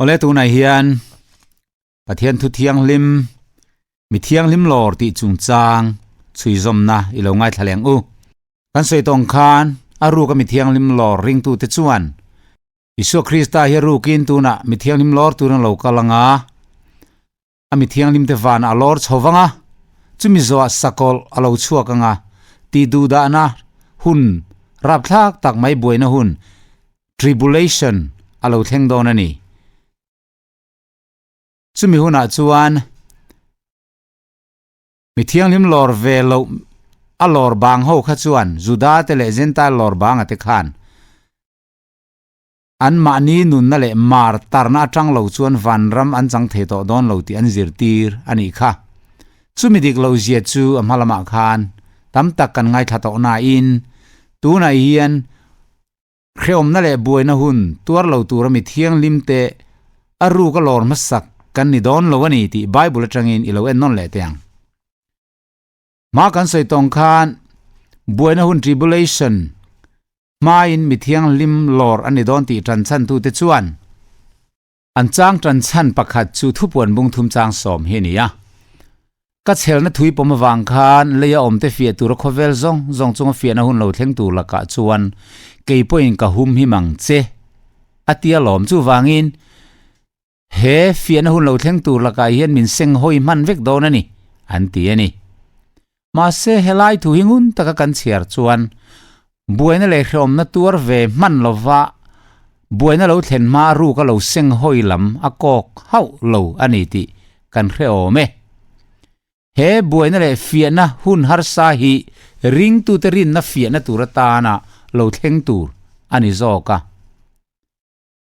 Awle tunah hian Pathian thu thianghlim mi thianghlim lawr tih chungchang chhuizawmna i lo ngaithla leng u. Kan sawi tawng khan a ruka mi thianghlim lawr ringtute chuan Isua Krista hi a rukin tunah mi thianghlim lawr turin a lo kal ang a, a mi thianghlim te vanah a lawr chho vang a, chumi zawhah sakawlh a lo chhuak ang a, tih duhdahna hun rapthlak tak mai buaina hun, tribulation, a lo thleng dawn a ni. Chumi hunah chuan mi thianghlim lawr ve loh a lawr bang ho kha chuan Juda te leh Jentail lawr banga te khan An mahni nunna leh mar tarna atang lo chuan vanram an chang thei tawh dawn lo tih an zirtir a nih kha. Chumi dik lo zia chu a hma lamah khan tam tak kan ngaithla tawh nain tunah hian hrehawmna leh buaina hun tuar lo tura mi thianghlim te a ruk a lawr hmasak kan ni dawn lo a ni tih Bible atangin i lo en nawn leh teh ang. Hma kan sawi tawng khan buaina hun tribulation Hmain mi thianghlim lawr a ni dawn tih ṭanchhantute chuan an chang ṭanchhan pakhat chu thupuan bung thum chang sawm hi a ni a. Ka chhelna thui pawm avang khan leia awmte fiah tura khawvel zawng zawng chunga fiahna hun lo thleng tur lakah chuan kei pawhin ka hum him ang che a ti alawm. Chuvangin he fiahna hun lo thleng tur lakah hian min seng hawi hman vek dawn a ni, an ti a ni. Mahse, helai thu hi ngun taka kan chhiar chuan buaina leh hrehawmna tuar ve hman lova buaina lo thlen hma a ruk a lo seng hawi lam a kawk hauh lo a ni tih kan hrehawm e. He buaina leh fiahna hun harsa hi ringtute rinna fiahna tur atana lo thleng tur a ni zawk a.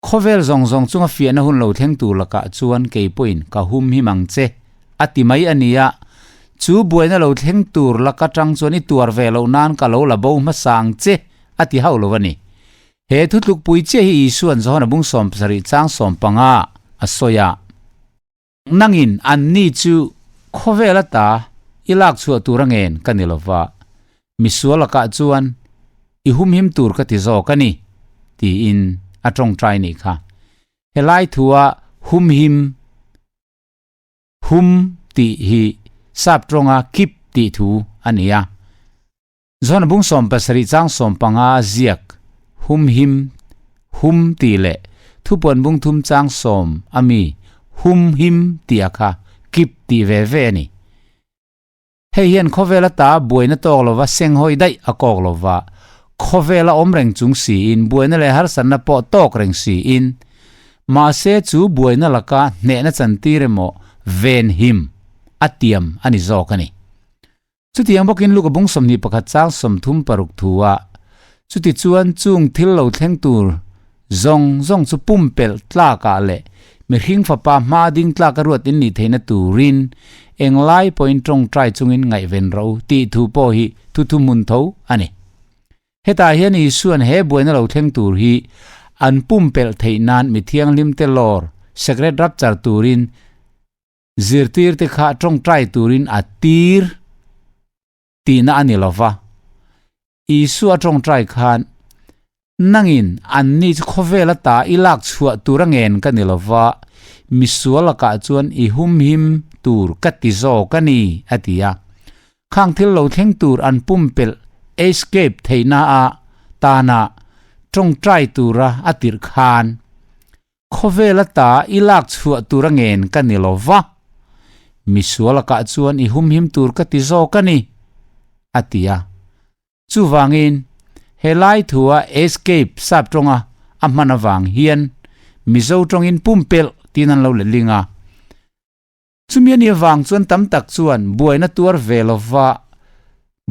Khawvel zawng zawng chunga fiahna hun lo thleng tur lakah chuan kei pawhin ka hum him ang che, a ti mai a nia. Chu buaina lo thleng tur laka tang chuan i tuar ve loh nan ka lo la bo hmasa ang che, a ti hauh lo a ni. He thutlukpui chiah hi Isua'n Johana bung 70 chang 15 a sawi a. Nangin anni chu khawvel ata i lak chhuah tur a ngen ka ni lova, misual lakah chuan i humhim tur ka ti zawk a ni, tiin a tawngtai nih kha. Helai thua humhim, hum tih hi sap tawnga keep tih thu a ni a. Zawn bung 70 chang 15 ziak humhim hum tih leh thupuan bung thum chang sawm a mi humhim tih a kha kip tih ve ve a ni. Hei hian khawvela ta buaina tawk lova senghawi daih a kawk lova, khawvela awm reng chung siin buaina leh harsatna pawh tawk reng siin mahse chu buaina laka hnehna chantir emaw venhim a tiam a ni zawk a ni. Chutiang bawkin Luka bung 21 chang 36 thua, Chuti chuan chung thil lo thleng tur zawng zawng chu pumpelh tlakah leh mihring fapa hma ding tlaka ruat in nih theihna turin englai pawhin tawngtai chungin ngaihven rawh u tih thu pawh hi thu thuhmun tho a ni. Hetah hian Isua'n he buaina lo thleng tur hi an pumpelh theih nan mi thianghlimte lawr, secret rapture, turin Zirtirte kha tawngtai turin a tir tihna a ni lo va. Isua tawngtai khan, Nangin anni chu khawvel ata i lak chhuah tur a ngen ka ni lo va, misual lakah chuan i humhim tur ka ti zawk a ni, a ti a. Khang thil lo thleng tur an pumpelh, escape, theihna a tana tawngtai tura a tirh khan, Khawvel ata i lak chhuah tur a ngen ka ni lo va, misual akah chuan i humhim tur ka ti zawk a ni, a ti a. Chuvangin, he lai thua escape sap tawnga a hman avang hian Mizo tawngin pumpelh tiin an lo letling a. Chumi a nih avang chuan tam tak chuan buaina tuar ve lo va,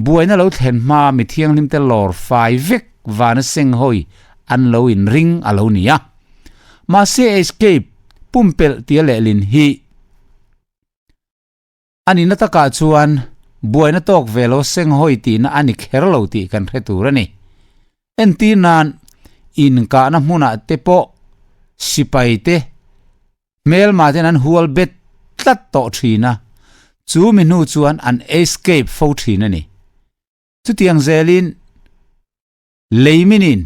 buaina lo thlen hma mi thianghlim te lawr fai vek vana seng hawi an lo inring a lo ni a. Mahse escape, pumpelh tia lehlin hi a nihna takah chuan buaina tawk ve lo seng hawi tihna a ni kher lo tih kan hre tur a ni. Entir nan inkahna hmunah te pawh sipai te hmelma ten an hual bet tlat tawh thin a, chu mi hnu chuan an escape fo thin a ni. Chutiang zelin leiminin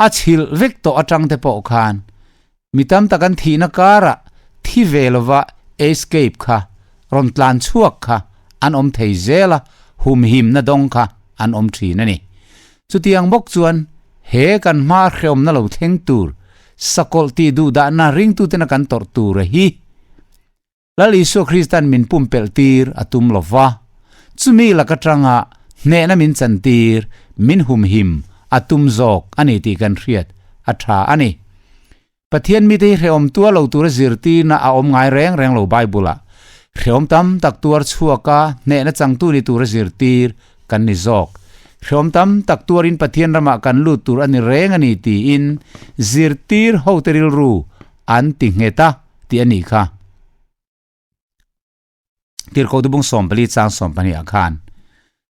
a chhilh vek tawh atang te pawh khan. Mi tam tak an thihna karah thi ve lova escape kha, rawn tlan chhuak kha an awm thei zel a, humhimna dawng kha an awm thin a ni. Chutiang bawk chuan he kan hma hreawmna lo thleng tur, sakawlh tih duhdahna ringtutena kan tawrh tur a hi Lal Isua Kristan min pumpelh tir a tum lo va, chumi lak atanga hnehna min chantir, min humhim a tum zawk a ni tih kan hriat a tha a ni. Pathian mite hi hrehawm tuar lo tura zirtirna a awm ngai reng reng lo Bible-ah. Hrehawm tam tak tuar chhuaka hnehna changtu ni tura zirtir kan ni zawk. Hrehawm tam tak tuarin Pathian ramah kan lut tur a ni reng a ni tiin zirtir hote rilru an ti nghet a tih a nih kha. Tirhkoh Dubung 14 chang 12 ah khan,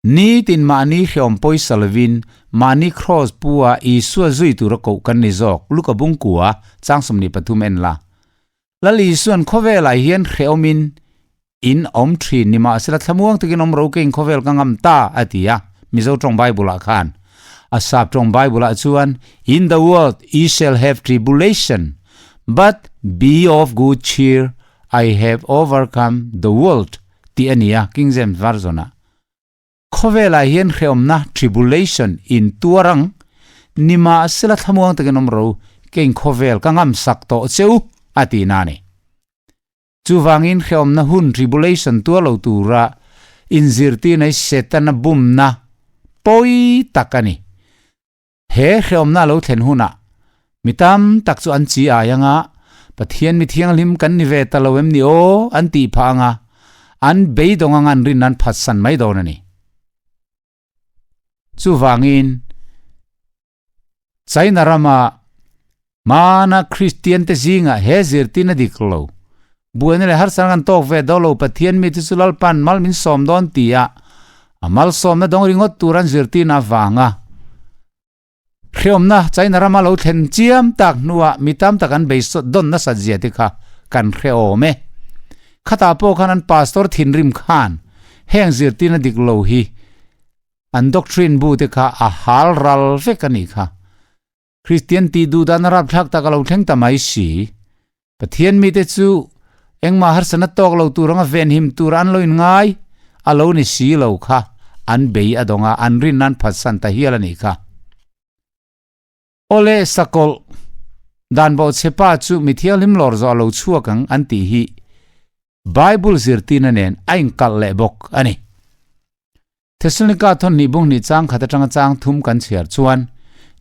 Nitin mahni hrehawm pawisa lovin mahni kraws pu a Isua zui tura koh kan ni zawk, Luka bung kua chang 23 en la. Lal Isuan khawvelah hian hrehawmin in awm thin nimahsela thlamuang takin awm ro kein khawvel ka ngam ta a ti a, Mizo tawng Bible ah khan. A sap tawng Bible ah chuan, In the world ye shall have tribulation, but be of good cheer, I have overcome the world tih a ni a, King James Version ah. Khawvelah hian hrehawmna, tribulation, in tuar ang, nimahsela thlamuang takin awm ro kein khawvel ka ngam sak tawh che u a ti na a ni. Chuvangin hrehawmna hun tribulation tuar lo tura inzirtirna hi Setana bumna pawi tak a ni. He hrehawmna a lo thlen hunah mi tam tak chu an chi ai anga Pathian mi thianghlim kan ni ve ta lo em ni aw an tih phah anga an beidawng anga an rin an phatsan mai dawn a ni. Chuvangin China rama hmana Kristian te zingah he zirtirna dik lo, buaina leh harsatna kan tawk ve dawn lo, Pathian mite chu Lalpan mal min sawm dawn tia a malsawmna dawng ringawt tur an zirtirna avanga hreawmna China rama lo thlen chiam tak hnuah mi tam tak an beidawn nasat zia te kha kan hreawm e. Khatah pawh khan an pastor thinrim khan heng zirtirna dik lo hi An doctrine bu te kha a hal ral vek a nih kha. Kristian tih duh dan a rapthlak tak a lo thleng ta mai si. Pathian mite chu engmah harsatna tawk lo tur anga venhim tur an lo inngai a lo ni si lo kha an bei a dawng a, an rin nan phatsan ta hial a nih kha. Awle sakawlh dan bawhchhe pa chu mi thianghlim lawr zawh a lo chhuak ang an tih hi Bible zirtirna nen a inkalh leh bawk a ni. Thessalonika thawn hnih bung hnih chang khat atanga chang thum kan chhiar chuan,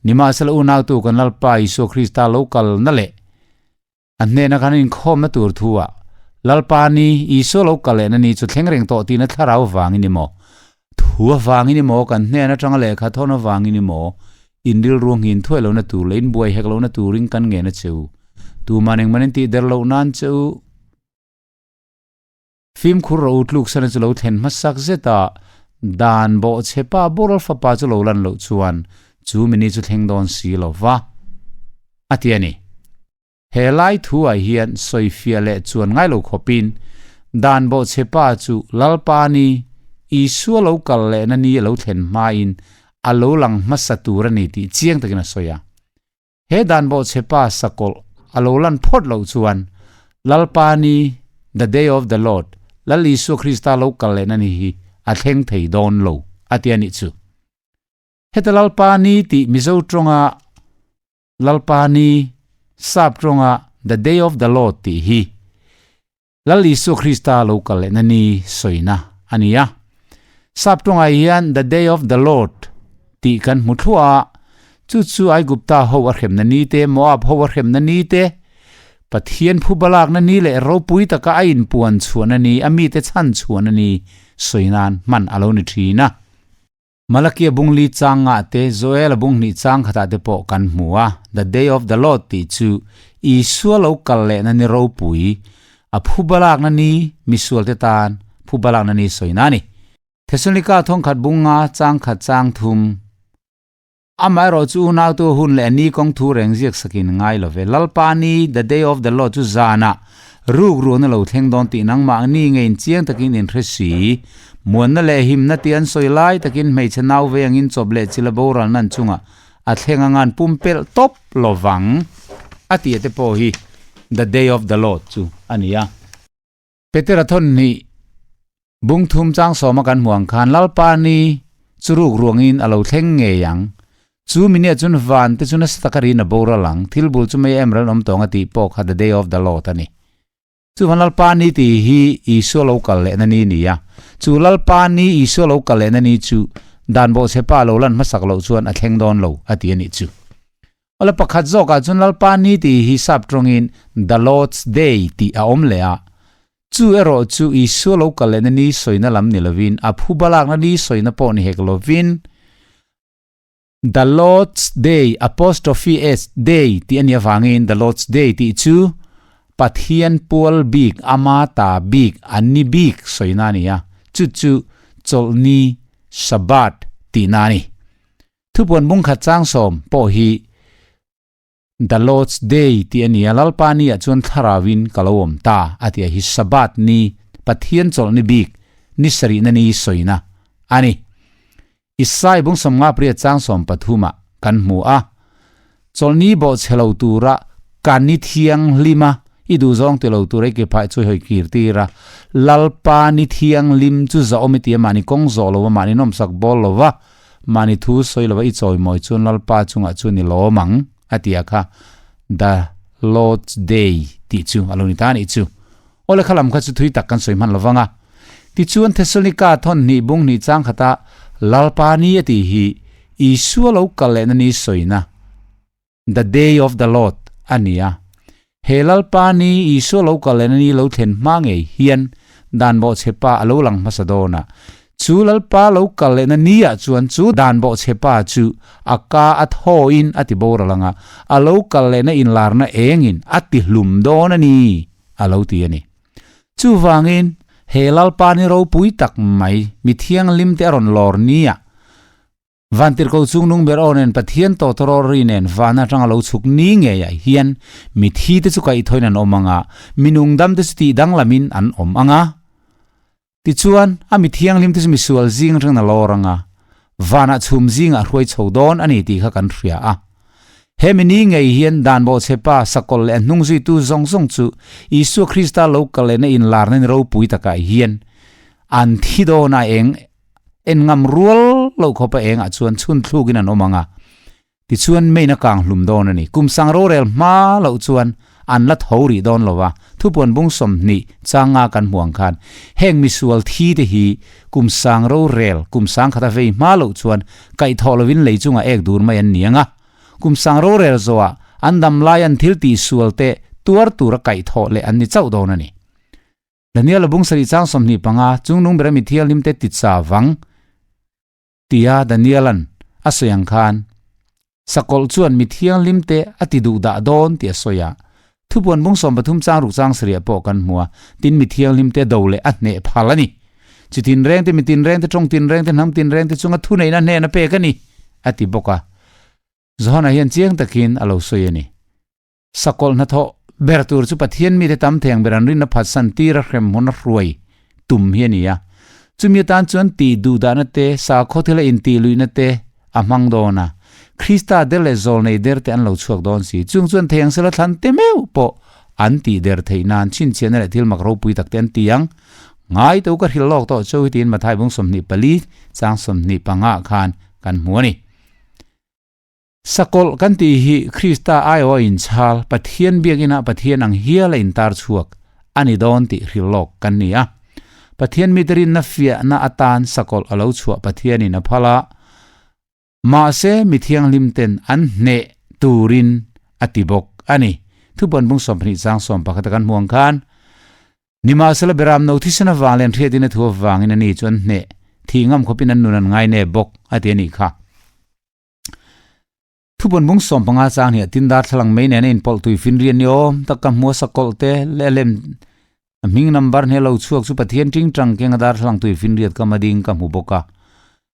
Nimahsela unautu kan Lalpa Isua Krista lo kalna leh a hnena kan inkhawmna tur thu ah, Lalpa ni, Isua lo kal lehna ni chu thleng reng tawh tihna thlarau vangin emaw, thu avangin emaw, kan hnen atanga lehkha thawn avangin emaw, in rilru nghin thuai lohna tur leh in buai hek lohna turin kan ngen a che u. Tuman engmah in tihder loh nan che u. Fimkhur ro tluksan chu lo thlen hmasak zet a, dan bawhchhe pa boral fapa chu lo lan loh chuan chu mini chu thleng dawn si lo va, a ti a ni. He lai thuah hian sawifiah leh chuan ngai lo khawpin dan bawhchhe pa chu Lalpa ni, Isua lo kal lehna ni a lo thlen hmain a lo lang hmasa tur a ni tih chiang takin a sawi a. He dan bawhchhe pa sakawlh a lo lan phawt loh chuan Lalpa ni, the day of the Lord, Lal Isua Krista lo kal lehna ni hi a thleng thei dawn lo, a ti a nih chu. Heta Lalpa ni tih Mizo tawnga Lalpa ni, Sap tawnga the day of the Lord tih hi Lal Isua Krista lo kal lehna ni sawina a ni a. Sap tawngah hian The Day of the Lord tih kan hmu thluah a, chu chu Aigupta ho a hremna ni te, Moab ho a hremna ni te, Pathian phuba lakna ni leh ropui taka a inpuan chhuahna ni, a mite chhan chhuahna ni sawi nan hman a lo ni thin a. Malakia bung li chang ngah te, Joela bung hnih chang khatah te pawh kan hmu a, The Day of the Lord tih chu Isua lo kal lehna ni ropui, a phuba lakna ni, misualte tan phuba lakna ni sawina a ni. Thessalonika thawngkhat bung nga chang khat chang thum. Amaherawh chu unautu hun leh a ni kawng thu reng ziak sakin ngai lo ve. Lalpa ni, The Day of the Lord chu zanah ruk ruahna lo thleng dawn tih nangmah ni ngeiin chiang takin in hre si. Muanna leh himna tih an sawi lai takin hmeichhe nau vei angin chawp leh chila boral nan chungah a thleng anga an pumpelh tawp lovang a tih te pawh hi. The Day of the Lord chu a ni a. Petera thawn hnih bung thum chang sawma kan hmuh ang khan Lalpa ni chu ruk ruangin a lo thleng ngei ang. Chu mi nia chuan van te chu nasa taka rin a boral ang, thil bul chu mei em ral awm tawng a tih pawh kha The Day of the Lord a ni. Chuvan Lalpa ni tih hi Isua lo kal lehna ni a ni a. Chu Lalpa ni Isua lo kal lehna ni chu dan bawhchhepa lo lan hmasak loh chuan a thleng dawn lo a ti a nih chu. Awle pakhat zawkah chuan Lalpa ni tih hi sap tawngin The Lord's Day tih a awm leh a. Chu erawh chu Isua lo kal lehna ni sawina lam ni lovin a phuba lakna ni sawina pawh ni hek lovin The Lord's Day, apostrophe s, Day tih a nih avangin The Lord's Day tih chu Pathian pual bik, ama ta bik, an ni bik sawina a ni a, chu chu Chawlhni, Shabbat, tihna a ni. Thupuan bungkhat changsawm pawh hi The Lord's Day tih a ni a, Lalpa ni ah chuan thlarauin ka lo awm ta a ti a hi Sabbath ni, Pathian chawlhni bik, ni sarihna ni sawina a ni. Isai bung sawmnga pariat chang 13 ah kan hmu a, chawlhni bawh chhe lo tura ka ni thianghlim a, i duhzawng ti lo tura i ke phah chu i hawi kir tir a, Lalpa ni thianghlim chu zahawm i ti a, mahni kawng zawh lo va, mahni nawmsak bawl lo va, Mahni thu sawi lova i chawimawi chuan Lalpa chungah chuan i lawm ang, a ti a kha The Lord's Day tih chu a lo ni ta a nih chu. Aw le kha lam kha chu thui tak kan sawi hman lo vang a. Tichuan Thessalonika thawn hnih bung hnih chang khata Lalpa ni a tih hi Isua lo kal lehna ni sawina The Day of the Lord a ni a. He Lalpa ni Isua lo kal lehna ni lo thlen hma ngei hian dan bawhchhe pa a lo lang hmasa dawn a. Chu Lalpa lo kal lehna ni ah chuan chu dan bawhchhe pa chu a ka a thawin a ti boral ang a, a lo kal lehna inlarna engin a ti hlum dawn a ni, a lo ti a ni. Chuvangin, he Lalpa ni ropui tak mai mi thianghlim te a rawn lawr ni ah, Vantirhko chungnung ber aw nen Pathian tawtawraw ri nen van atanga lo chhuk ni ngeiah hian mithi te chu kaihthawin an awm ang a, mi nungdam te chu tih danglamin an awm ang a. Tichuan, a mi thianghlim te chu misual zing atangin a lawr ang a, vanah chhum zingah a hruai chho dawn a ni tih kha kan hria a. He mi ni ngei hian dan bawhchhepa, sakawlh leh a hnungzuitu zawng zawng chu Isua Krista lo kal lehna inlarna ni ropui takah hian an thi dawn a eng En ngam rual loh khawp a engah chuan chhun thlukin an awm ang a, tichuan main a kang hlum dawn a ni. Kum sang rorel hma loh chuan an la tho rih dawn lo a, thupuan bung 20 changa kan hmuh ang khan heng misual thi te hi kum sang rorel kum sang khata vei hma loh chuan kaihthawh lovin lei chungah ek dur mai an ni ang a, kum sang rorel zawhah an dam lai an thil tihsual te tuar tura kaihthawh leh an ni chauh dawn a ni. Daniel a bung sarih chang 25, Chungnung bera mi thianghlim te titsa vang tia Daniel-a'n a sawi ang khan, Sakawlh chuan mi thianghlim te a ti duh dah dawn tih a sawi a. Thupuan bung 13 chang ruk chang sarih pawh kan hmu a, tin mi thianghlim te do leh a hneh phal a ni. Chi tinreng te, mi tinreng te, tawng tinreng te, hnam tinreng te chunga thuneihna hnen a pek a ni, a ti bawk a. Johana hian chiang takin a lo sawi a ni. Sakawlh hnathawh ber tur chu Pathian mite tam theng ber an rinna phatsan tir a hrem hmun a hruai tum hi a ni a. Chumi atan chuan tih duh dahna te, sakhaw thila intih luihna te a hmang dawn a. Krista der leh zawlnei der te an lo chhuak dawn si. Chung chuan thei ang sela thlan te meuh pawh an tih der theih nan chhinchhiahna leh thil mak ropui tak te an ti ang. Ngai to ka hrilh lawk tawh chu hi tiin Mathai bung 24 chang 25 khan kan hmu a ni. Sakawlh kan tih hi Krista aiawh a inchhal, Pathian biakinah Pathian ang hial a intar chhuak a ni dawn tih hrilh lawk kan ni a. Pathian mite rinna fiahna atan sakawlh a lo chhuah Pathianin a phal a, mahse mi thianghlim ten an hneh turin a ti bawk a ni. Thupuan bung 12 chang 11 a kan hmu ang khan, Nimahsela Beram no thisen avang leh an hriatin a thu avangin a ni chu an hneh thih ngam khawpin an nun an ngainep bawk a ti a nih kha. Thupuan bung 15 chang hnih a tin darthlalang mai nen a inpawlh tui finrian ni awm tak ka hmu a sakawlh te leh a lem a hming number hne lo chhuak chu Pathian ting tang keng a darthlalang tui finriat ka mading ka hmu bawk a.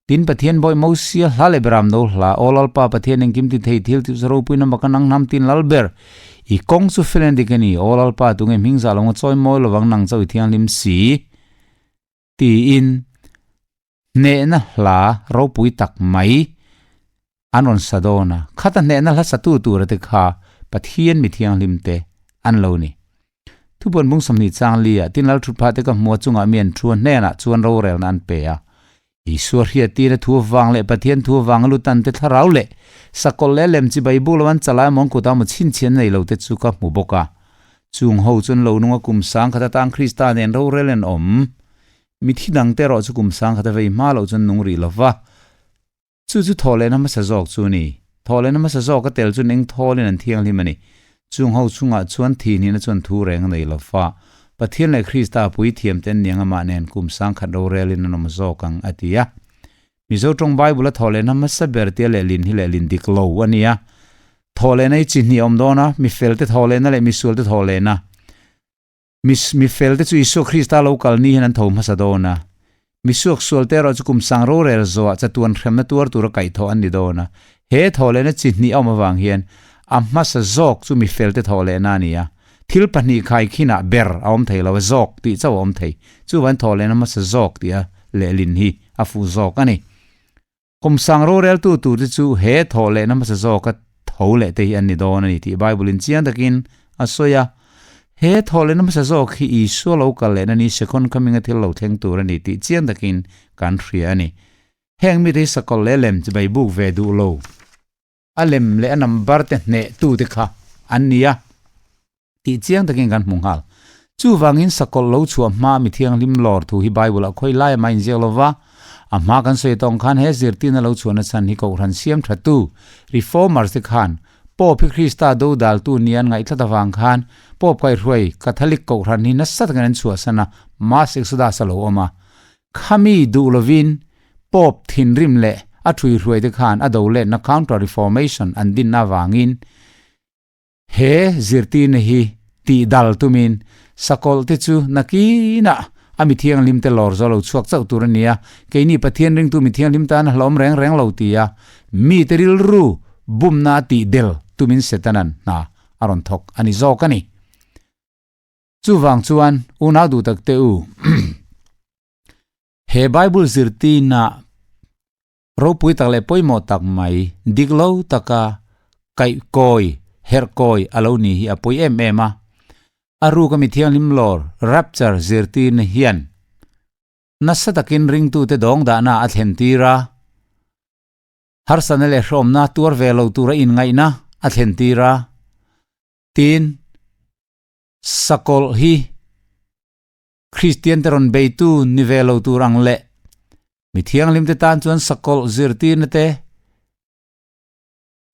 Tin Pathian bawi Mosia hla leh Beram no hla Aw Lalpa Pathian engkim ti thei thil tih chu ropui na maka nang hnam tin lal ber i kawng chu fel en dik a ni Aw Lalpa tunge hming zah lo nga chawi mawi lovang nang chauh i thianghlim si tiin Hnehna hla ropui tak mai an rawn sa dawn a, khata hnehna hla satu tura te kha Pathian mi thianghlim te an lo ni. Thupuan bung 20 chang li ah tin Lalthutphah te ka hmua chungah mi an thu a hnenah chuan rorelna an pe a. Isua hriattirna thu avang leh Pathian thu avanga lutan te thlarau leh sakawlh leh lem chi Baibul lo an chalai mawn kut a maw chhinchhian nei lo te chu ka hmu bawk a. Chung ho chuan lo nunga kum sang khat atang Krista nen rorel an awm. Mithi dang te erawh chu kum sang khat a vei hma loh chuan nung rih lo va. Chu chu thawhlehna hmasa zawk chu a ni. Thawhlehna hmasa zawk a tel chuan eng thawlin an thianghlim a ni. Chung ho chungah chuan thihnihna chuan thu reng a nei lo fa. Pathian leh Krista puithiam te an ni ang amah nen kum sangkhat rorelin an awm zawk ang, a ti a. Mizo tawng Bible a thawhlehna hmasa ber tia lehlin hi lehlin dik lo a ni a. Thawhlehna hi chi hnih a awm dawn a, mi felte thawhlehna leh misualte thawhlehna. Mi mi felte chu Isua Krista lo kal ni hian an tho hmasa dawn a. Mi suaksualte erawh chu kum sang rorel zawhah chatuan hremna tuar tura kaihthawh an ni dawn a. He thawhlehna chi hnih a awm avang hian a hmasa zawk chu mi felte thawhlehna a ni a. Thil pahnih khai khinah ber a awm thei lo a, zawk tih chauh a awm thei. Chuvangin thawhlehna hmasa zawk tih a lehlin hi a fuh zawk a ni. Kum sang roreltu turte chu he thawhlehna hmasa zawka tho leh te hi an ni dawn a ni tih Bible-in chiang takin a sawi a. He thawhlehna hmasa zawk hi Isua lo kal lehna ni second coming-a thil lo thleng tur a ni tih chiang takin kan hria a ni. Heng mite hi sakawlh leh lem chibai buk ve duh lo. A lem leh a number te hnehtute kha an ni a tih chiang takin kan hmu nghal. Chuvangin sakawlh lo chhuah hma mi thianghlim lawr thu hi Bible-ah khawi lai amah inziak lo va, a hma kan sawi tawng khan he zirtirna lo chhuahna chhan hi Kohhran siam thatu Reformers te khan Pope hi Krista dodaltu nia an ngaihtlat avang khan Pope kaihhruai Catholic Kohhran hi nasa takin an chhuahsan a, Mass Exodus a lo awm a. Khami duh lovin Pope thinrim leh a thuihhruai te khan a do letna Counter Reformation an dinna avangin He zirtirna hi tih dal tumin sakawlh te chu nakinah a mi thianghlim te lawr zo lo chhuak chauh tur a ni a, keini Pathian ringtu mi thianghlim tan a hlawm reng reng lo ti a, mite rilru bumna a tih del tumin Setana'n hna a rawn thawk a ni zawk a ni. Chuvang chuan unau duh tak te u, he Bible zirtirna Ropui tak leh pawimawh tak mai, dik lo taka kaih kawi, herh kawi a lo ni hi a pawi em em a. A ruk a mi thianghlim lawr, rapture, zirtirna hian nasa takin ringtute dawng dahna a thlen tir a, harsatna leh hrawmna tuar ve lo tura inngaihna a thlen tir a, tin, sakawlh hi Kristian te rawn beitu ni ve lo tur ang leh mi thianghlim te tan chuan sakawlh zirtirna te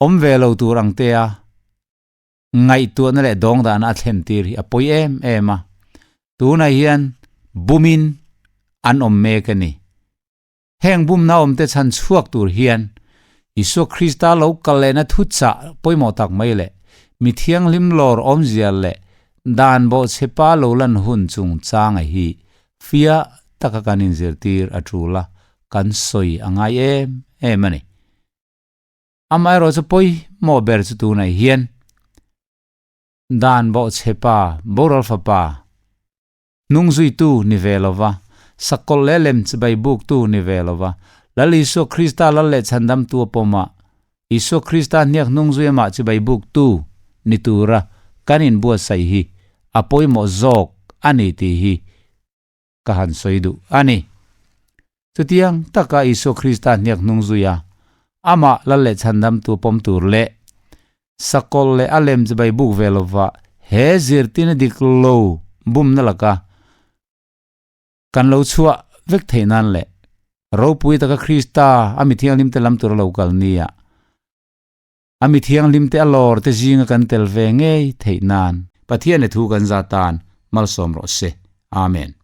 awm ve lo tur ang te a ngaihtuahna leh dawngdahna a thlen tir hi a pawi em em a. Tunah hian bumin an awm mek a ni. Heng bumna awmte chhan chhuak tur hian Isua Krista lo kal lehna thuchah pawimawh tak mai leh mi thianghlim lawr awmzia leh dan bawhchhepa lo lan hun chungchanga hi fiah taka kan inzirtir a tul a, kan sawi a ngai em em a ni. Amaherawh chu pawimawh ber chu tunah hian dan bawhchhepa boral fapa, Hnung zuitu ni ve lova, sakawlh leh lem chibai buktu ni ve lova, Lal Isua Krista lal leh chhandamtu a pawm a, Isua Krista hniak hnung zui amah chibai buktu ni tura kan inbuatsaih hi a pawimawh zawk a ni tih hi ka han sawi duh a ni. Chutiang taka Isua Krista hniak hnung zui a, amah lal leh chhandamtu a pawm tur leh Sakawlh leh a lem chibai buk ve lova he zirtirna dik lo bumna laka kan lo chhuah vek theih nan leh ropui taka Krista a mi thianghlimte lam tura lo kal nia a mi thianghlimte a lawr te zinga kan tel ve ngei theih nan Pathian leh thu kan za tan malsawm rawh se. Amen.